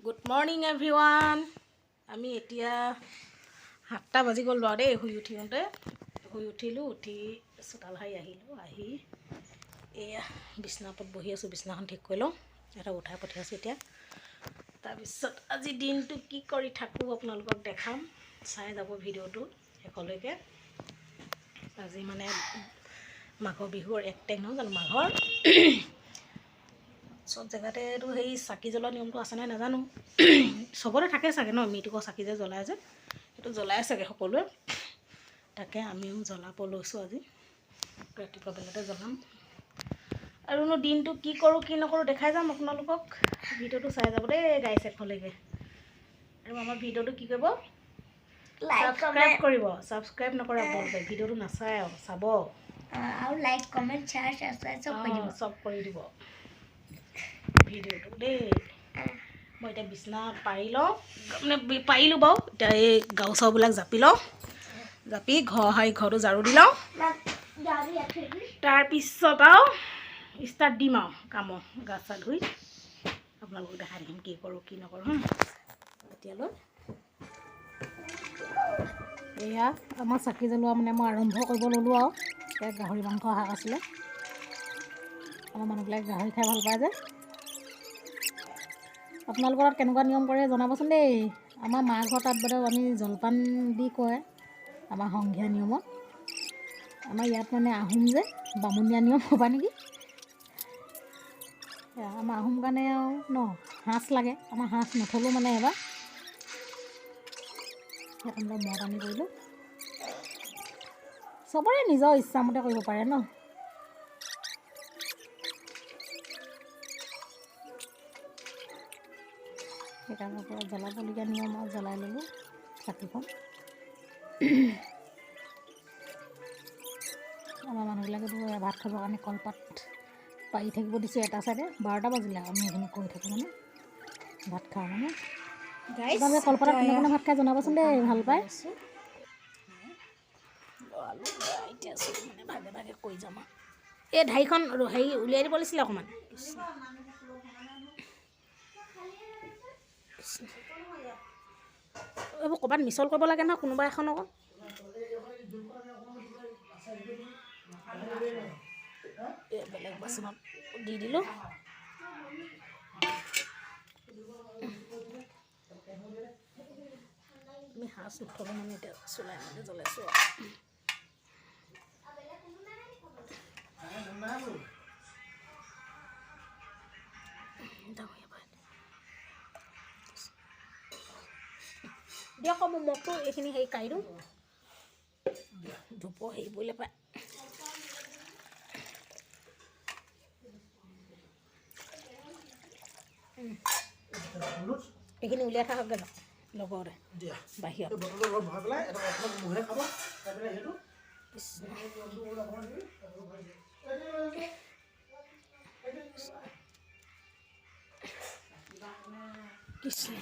Good morning everyone. আমি এতিয়া 7টা বাজি গ'ল বাৰু দেই। শুই উঠোঁতে শুই উঠিলোঁ, উঠি চোতাল সাৰি আহিলোঁ। আহি এয়া বিছনাৰ ওপৰত বহি আছোঁ, বিছনাখন ঠিক কৰি লওঁ। এটা উঠাই পঠিয়াইছোঁ এতিয়া। তাৰপিছত আজি দিনটো কি কৰি থাকোঁ আপোনালোকক দেখাম, চাই যাব ভিডিঅ'টো শেষলৈকে। আজি মানে মাঘৰ বিহুৰ 1 তাৰিখ নহয় জানো? মাঘৰ চব জেগাতেতো সেই চাকি জ্বলোৱা নিয়মটো আছেনে নাজানো, চবতে থাকে চাগে ন? মৃতকৰ চাকি যে জ্বলাই যে, সেইটো জ্বলাই চাগে সকলোৱে। তাকে আমিও জ্বলাব লৈছোঁ আজি ৰাতিপুৱা বেলাতে জ্বলাম। আৰুনো দিনটো কি কৰোঁ কি নকৰোঁ দেখাই যাম আপোনালোকক, ভিডিঅ'টো চাই যাব দেই গাইছ শেষলৈকে। আৰু আমাৰ ভিডিঅ'টো কি কৰিব, ছাবস্ক্ৰাইব কৰিব। ছাবস্ক্ৰাইব নকৰে আপোনালোকে, ভিডিঅ'টো নাচায় আৰু চাব। আৰু লাইক, কমেণ্ট, শ্বেয়াৰ, ছাবস্ক্ৰাইব চব কৰি দিব। চব কৰি দিব ভিডিঅ'টো দেই। মই এতিয়া বিচনা পাৰি লওঁ, মানে পাৰিলোঁ বাৰু। এতিয়া এই গাৰু চাৰুবিলাক জাপি লওঁ, জাপি ঘৰ সাৰি ঘৰটো ঝাৰু দি লওঁ। তাৰপিছত আৰু ষ্টাৰ্ট দিম আৰু কামৰ, গা চা ধুই আপোনালোকক দেখাই থাকিম কি কৰোঁ কি নকৰোঁ। হা, এতিয়ালৈ এয়া আমাৰ চাকি জ্বলোৱা মানে মই আৰম্ভ কৰিব ল'লোঁ আৰু। এতিয়া গাহৰি মাংস শাক আছিলে, আমাৰ মানুহবিলাক গাহৰি খাই ভাল পায় যে। আপোনালোকৰ তাত কেনেকুৱা নিয়ম কৰে জনাবচোন দেই। আমাৰ মা ঘৰ তাত বাৰু আমি জলপান দি কয় আমাৰ সংঘীয়া নিয়মত। আমাৰ ইয়াত মানে আহোম যে বামুণীয়া নিয়ম হ'বা নেকি আমাৰ আহোম কাৰণে আৰু ন সাঁচ লাগে। আমাৰ সাঁচ নথলোঁ মানে এবাৰ সেইখন মদ আনি কৰিলোঁ। চবৰে নিজৰ ইচ্ছামতে কৰিব পাৰে ন। সেইকাৰণে পূৰা জ্বলাবলগীয়া নিয়ম আৰু জ্বলাই ল'লোঁ চাকিখন। আমাৰ মানুহবিলাকেতো ভাত খাবৰ কাৰণে কলপাত পাৰি থাকিব দিছোঁ এটা চাইডে। 12টা বাজিলে আমি সেইখিনি কৰি থাকোঁ মানে ভাত খাওঁ মানে। আপোনালোকে কলপাতত কোনে কোনে ভাত খাই জনাবচোন দেই, ভাল পায়। এতিয়া মানে ভাগে ভাগে কৰি যাম আৰু। এই ঢাৰিখন হেৰি উলিয়াই দিব লাগিছিলে অকণমান। এইবোৰ ক'ৰবাত মিছল কৰিব লাগে নহয় কোনোবা এখন আকৌ। এই বেলেগ বাচনত দি দিলোঁ। আমি সাঁচ নথলোঁ মানে এতিয়া চুলাই মানে জ্বলাইছোঁ আৰু। দিয়ক আকৌ মোৰ মগটো এইখিনি হেৰি কাঢ়ি দিওঁ, ধূপৰ হেৰি পৰিলে পায়। এইখিনি উলিয়াই থাককগৈ যাওক লগতে বাহিৰত। কৃষ্ণ,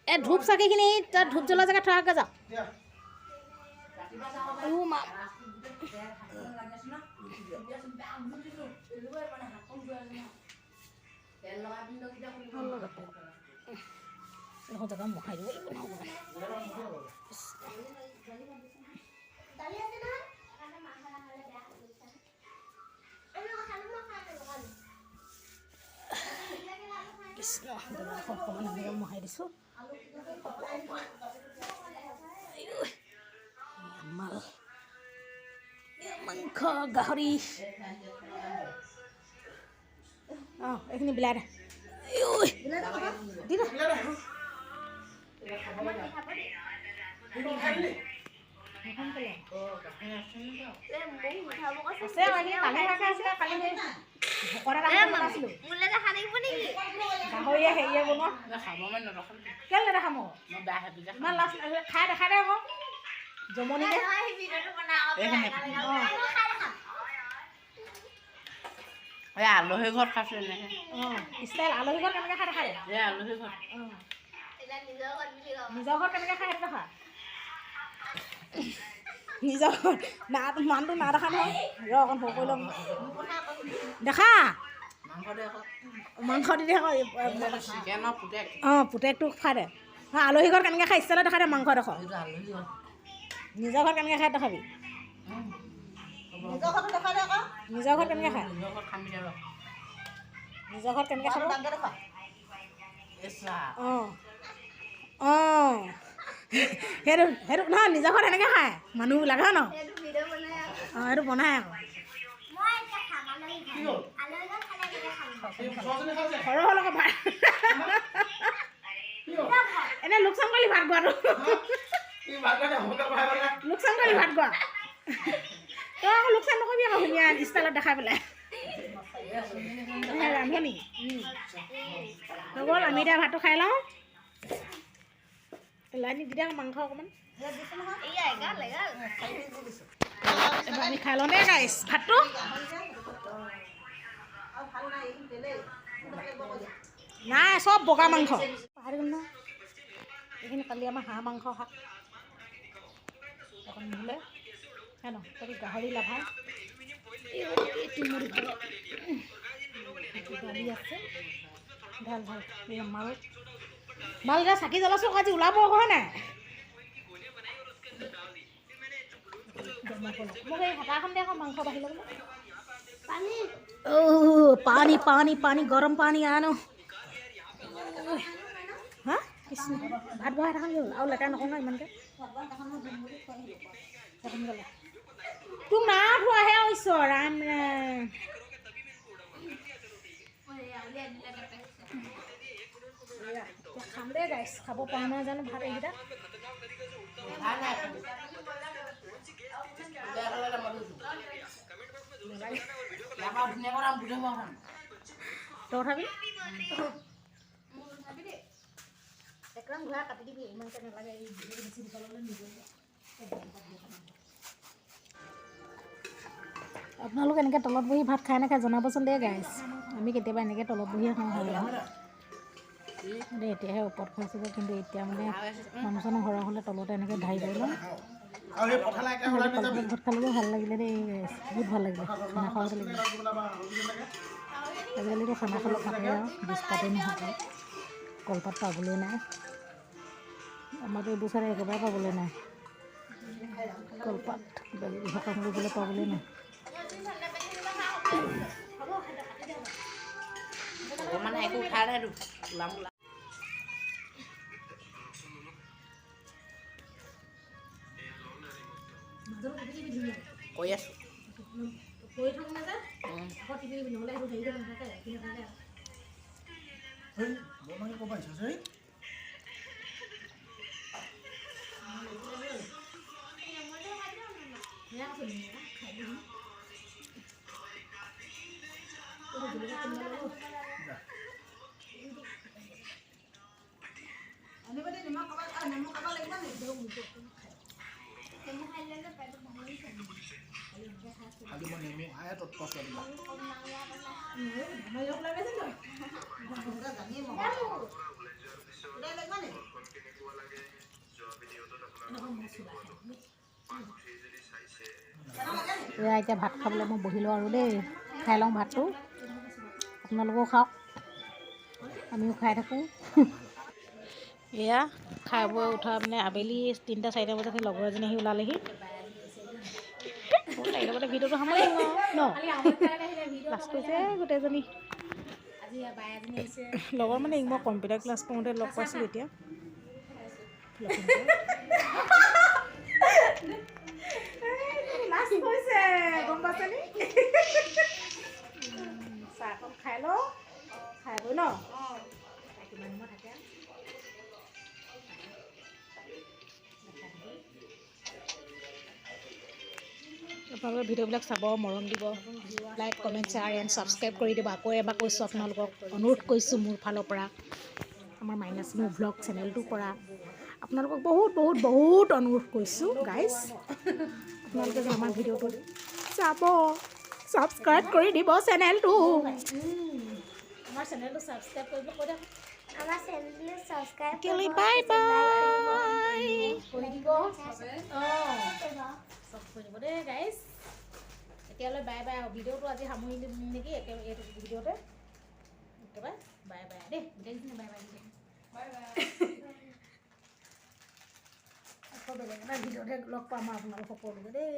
এই ধূপ চাকিখিনি তাত ধূপ জ্বলোৱা জেগাত থৈ আহকগৈ যাওক। মা এইখন জেগা মোহাৰি দিব লাগিব নহ'ব। কৃষ্ণ, জেগাডোখৰ অকণমান এনেকৈ মোহাৰি দিছোঁ। মাল মাংস গাহৰি অঁ এইখিনি বিলাই দে, দি দে। আছে কালি আছিলে, কালি গাহৰিয়ে হেৰিয়ে বনোৱা কেলে নেদেখাম ইমান লাজ খাই দেখাই দে আকৌ জমনিকে। আলহী ঘৰত খাইছোঁ এনেকৈ। অঁ ষ্টাইল আলহী ঘৰত কেনেকৈ খাই দেখাই দে। আলহী ঘৰত নিজৰ ঘৰত কেনেকৈ খাই দেখা। নিজৰ না মানুহটো না দেখা নহয়, ৰ অকণ সৰু কৰি ল'ম দেখা। মাংস দি দে। অঁ, পুতেকটোক খুৱাই দে। আলহী ঘৰত কেনেকৈ খাই ষ্টাইলত দেখাই দে। মাংস ডোখৰ নিজৰ ঘৰত কেনেকৈ খাই দেখাবি। নিজৰ ঘৰত কেনেকৈ খায়, নিজৰ ঘৰত কেনেকৈ খাব। অঁ অঁ, সেইটো সেইটো নহয়, নিজৰ ঘৰত সেনেকৈ খায় মানুহবিলাক, হয় ন? অঁ, সেইটো বনাই আকৌ সৰহ হ'ল আকৌ ভাত। এনে লোকচান কৰিলি ভাত খোৱাটো, লোকচান কৰিলি ভাত খোৱা। তই আকৌ লোকচান নকৰিবি আকৌ, ধুনীয়া ষ্টাইলত দেখাই পেলাই ৰান্ধনি হৈ গ'ল। আমি এতিয়া ভাতটো খাই লওঁ। লাইন দি দিয়া মাংস অকণমান। আমি খাই লওঁ দেই গাইছ ভাতটো। নাই, চব বগা মাংস পাহৰি গ'ল নহয়। এইখিনি কালি আমাৰ হাঁহ মাংস শাক অকণ নহ'লে হে ন, তাতে গাহৰি লাভা, দালি আছে, ভাল ভাল। মাল মাল এতিয়া চাকি জ্বলাইছোঁ আজি ওলাব হয় নাই? মোক এই হেতাখন দে আকৌ মাংস বাঢ়ি ল'বলৈ। অ' পানী পানী পানী, গৰম পানী আনো। হা, কৃষ্ণ, ভাত বহা হেতাখন কি হ'ল? আৰু লেতেৰা নকওঁ ন ইমানকৈ। তোক না থোৱাহে ঈশ্বৰ, ৰাম ৰাম। খাম দেই গাইছ, খাব পৰা নাই জানো ভাত এইকেইটা। তই উঠাবি, একদম ঘূৰাই কাটি দিবি, ইমানকৈ নালাগে। এই বেছি দিব ল'লে নিজে। আপোনালোক এনেকৈ তলত বহি ভাত খাই নাখায় জনাবচোন দেই গাইছ। আমি কেতিয়াবা এনেকৈ তলত বহিয়ে খাওঁ, হয় দেই। এতিয়াহে ওপৰত খাইছোঁ, কিন্তু এতিয়া মানে মানুহ চানুহ সৰহ হ'লে তলতে এনেকৈ ঢাৰি কৰি লওঁ। ভাত খালেও ভাল লাগিলে দেই গাইছ, বহুত ভাল লাগিলে। খানা খাব লাগিলে। আজিকালিতো খানা খালে থাকে আৰু বিছপাতেই নহয়, কলপাত পাবলৈ নাই। আমাৰতো এইবোৰ চাই একেবাৰে পাবলৈ নাই কলপাত, কিবা কিবি সকাম কৰিবলৈ পাবলৈ নাই। কৈ আছোঁ। এয়া এতিয়া ভাত খাবলৈ মই বহিলোঁ আৰু দেই, খাই লওঁ ভাতটো। আপোনালোকেও খাওক, আমিও খাই থাকোঁ। এয়া খাই বৈ উঠা মানে আবেলি 3টা 4টা বজাত সেই লগৰ এজনী আহি ওলালেহি। তাইৰ লগতে ভিডিঅ'টো সামৰিম ন, লাজ কৰিছে গোটেইজনী। লগৰ মানে মই কম্পিউটাৰ ক্লাছ কৰোঁতে লগ পাইছিলোঁ। এতিয়া লাজ কৰিছে, গম পাইছেনি? চাহকণ খাই লওঁ, খাই বৈ ন কিমান সময় থাকে। আপোনালোকে ভিডিঅ'বিলাক চাব, মৰম দিব, like comment share and subscribe কৰি দিব। আকৌ এবাৰ কৈছোঁ, আপোনালোকক অনুৰোধ কৰিছোঁ মোৰ ফালৰ পৰা, আমাৰ মাইনাছ মোৰ ভ্লগ চেনেলটোৰ পৰা আপোনালোকক বহুত বহুত বহুত অনুৰোধ কৰিছোঁ গাইজ, আপোনালোকে যে আমাৰ ভিডিঅ'টো চাব, ছাবস্ক্ৰাইব কৰি দিব চেনেলটো। আমাৰ চেনেলটো ছাবস্ক্ৰাইব কৰিব কৈ দিয়ক। আমাৰ চেনেলটো ছাবস্ক্ৰাইব তেতিয়াহ'লে বাই বাই কৰি দিব। অঁ, চব কৰি দিব দেই গাইজ। এতিয়ালৈ বাই বাই। ভিডিঅ'টো আজি সামৰি দিম নেকি একে এইটো ভিডিঅ'তে। দেই। গোটেইখিনি বাই বাই দেই। Bye bye. আকৌ বেলেগ এটা ভিডিঅ'তহে লগ পাম আৰু আপোনালোক সকলোকে দেই।